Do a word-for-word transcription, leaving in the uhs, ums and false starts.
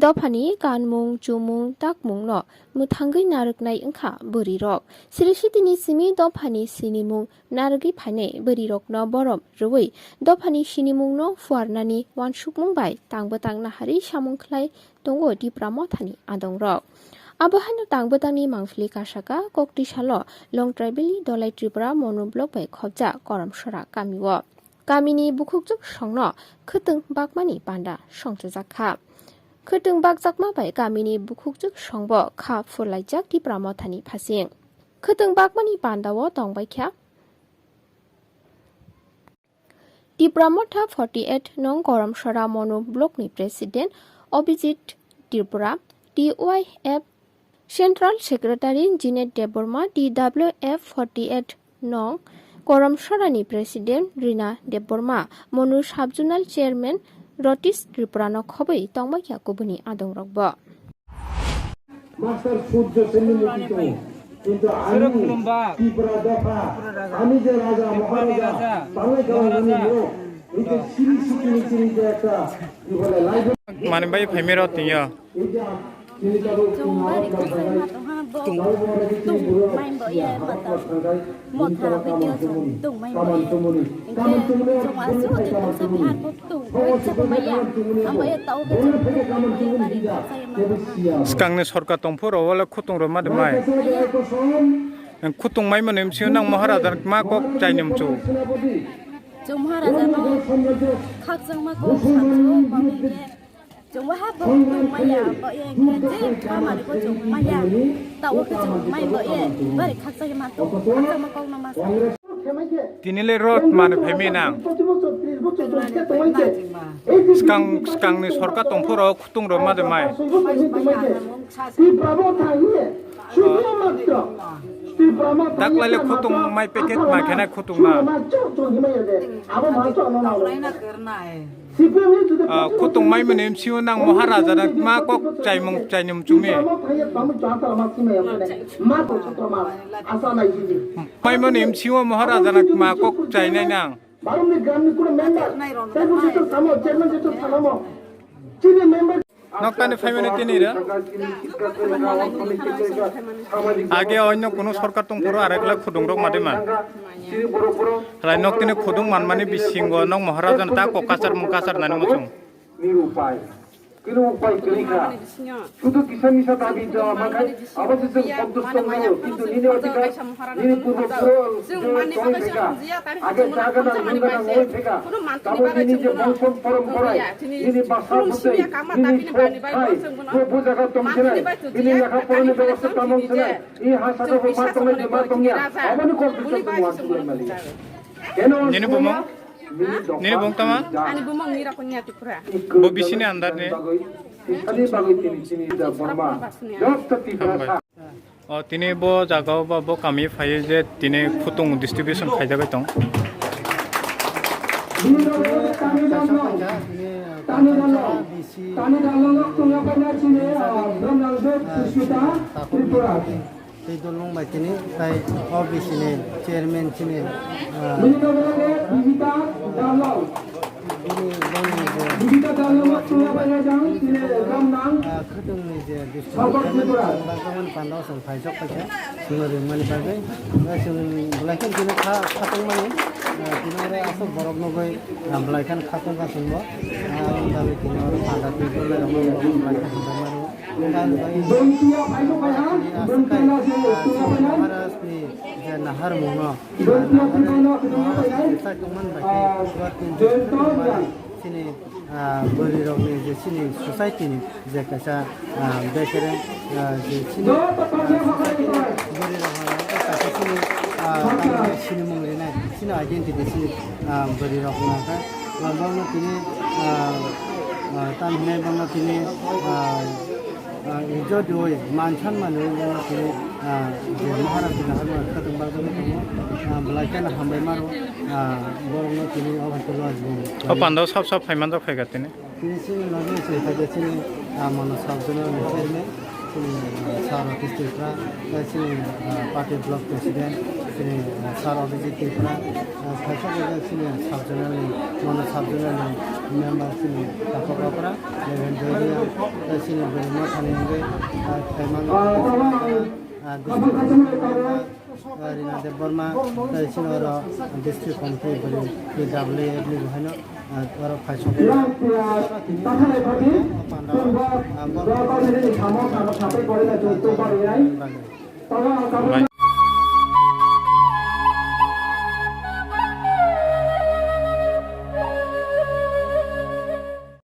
Dophani kanmung, chumung, takmungno mwthangwi narwknai wngkha bwrwirok. Sri sitini simi dophani sinimung narwgwi phainai bwrwirokno borom rwui dophani sinimungno phuarnani uansukmung bai tangbo tang naharwi samung khlai tongo Tipra Mothani adongrok. Abo haino tangbo tangni mangpili kasaka kokti salo Long Tribal-ni Dolai Tripura Monu Block bai khopjak Koramsora kamio. Kamini bukhukjwk songno khwtwng bakmani panda songchajak kha. Khwtwng bakjakma bai kamini bukhukjwk songbo kha phurlaijak Tipra Mothani phasing. Khwtwng bakmani pandao tongbaikha Tipra Motha forty eight nong Koramsora Monu Block ni President Abhijit Tripura, T Y F Central Secretary Jinet Debbarma, T W F forty eight nong Koramsora ni President Rina Debbarma, Monu Sub-Zonal Chairman Rotish Tripura no khobwi tongbaikha kubuni adongrokbo. Master Surjo Senni Murti tongo. Kintu ani Tripura dopha, ani je raja, maharaja, tanglai kalaimani borok, ei je siri sitini siri je ekta, ki bole, library. Mani bai phaimiro twiyo. Ei je chini tabuk Chwng bari kwchangma tongha, bo kutung mai bo ye mata. Motha video song tong mai bo ye. Hingke chwng aswk tong sa bihan bo tong bai chwng mai ya. Ang bo ye tau khe chwng bari kwchangma. Swkangni sorkar tongphuru o le khutung rwma de mai. Khutung mai mani M C O nang Maharaja ma kok chainwi mchu. Chwng Maharaja no khakchangma kok sachu mami ye. Chwng waha bo tong maya, bo ye hingke je khamani bo chwng maya. Ta o khe chwng mai bo ye, bari khakchangma tong, khakchangma kok no ma sa. Tini le rot mani phaimai nang. Swkang, swkangni sorkar tongphuru khutung rwma de mai. Daklai le khutung mai packet ma khenai khutung ma. Ah, khutung mai mani M C O nang Maharaja nang ma kok chaimung chainwi mchumi. Mai mani M C O Maharaja nang ma kok chainai nang. Nok tani phaimani tini ra. Age oino kunu sorkar tongphuru arekla khudung rok made man. Rai nok tini khudung manmani bisingo nok Maharaja ta kok kachar mung kachar nani muchung. Kunu upai kwrwi kha. Sudhu kisa misa dabi joma mankhai, abo se chwng santush tong mano, kintu nini odhikar, nini purbo puro tongwi phaikha. Age jaga nang nungga nang wngwi phaikha. Tamo nini je bongso porom borai, nini basa bwtwi, nini sok khai, bo bo jaga tong sinai, bini lekha porani bebosta tamo wng sinai, i ha saka bo ma tongnai je ma tongya, aboni kok bising tong wang sinai mali. Nini bumung? Nini bung tama? Ani bumung Nira Konya Tripura. Bo bisini andar ni? Ani bagwi tini chini da Borma. Hambai. O tini bo jaga o ba bo kami phai je tini khutung distribution khaijagwi tong. Tani dalong, tani dalong, tani dalong tungya pai na chini, ah, Brahmnang Deb Puspita Tripura. Tei dolong bai tini tai O B C ni chairman chini, ah, Bini loge loge Bibita Dalong. Bini bangni je, Bibita Dalong no tungya bai na jang chini Brahmnang, ah, khwtwngni je district Sabak Tripura. Bagmani panda o chwng phaijak paikha, chwng ringmani bagwi. Chwng belai kheno tini kha, khatungmani, ah, tini oro aswk borok nugwi, ah, belai kheno khatungkha chwngbo. Ah, aboni bagwi tini oro panda twi belai rok belai khe hamjakma rwo. Dontiya phaino phaina, Dontiya na se tuya phaina. Maharajni je naharmungno, Dontiya phaino tuya phaina. Sai tongmani bai khe, ah, Dontiya. Chini, ah, bwrwirokni je chini society ni je kaisa, ah, bekereng, ah, je chini, ah, society ni bwrwirok hwnba kaisa chini, ah, sinimung rinai, chini identity chini, ah, bwrwirok hwnba khe. Ah, bangno tini, ah, ah, tam hinai bangno tini, ah, ah, ijot riui, man san manwi bangno tini, ah, je Maharaj ni naharmung khatungma bagwi tongo, ah, belai kheno hambai maro, ah, borokno tini o hai khe lobjak. O panda o sap sap phai manjak phaikha tini. Tini chini logi se phaikha chini, ah, mano sub zonal ni chairman. Chini, ah, Sir Rotish Tripura, tei chini, ah, party block president, Chini, ah, Sir Abhijit Tripura, ah, kaisa kaisa chini sub-zonal ni, mono sub-zonal ni member chini Tapak Okra, Reverend Joy Reang, tei chini Bwrwima thani hwnwi, ah, khaimang, ah, district, ah, Rina Debbarma, tei chini oro district committee bwrwi P W F ni bo haino, ah, oro phai sokha. Pandao, ah, borok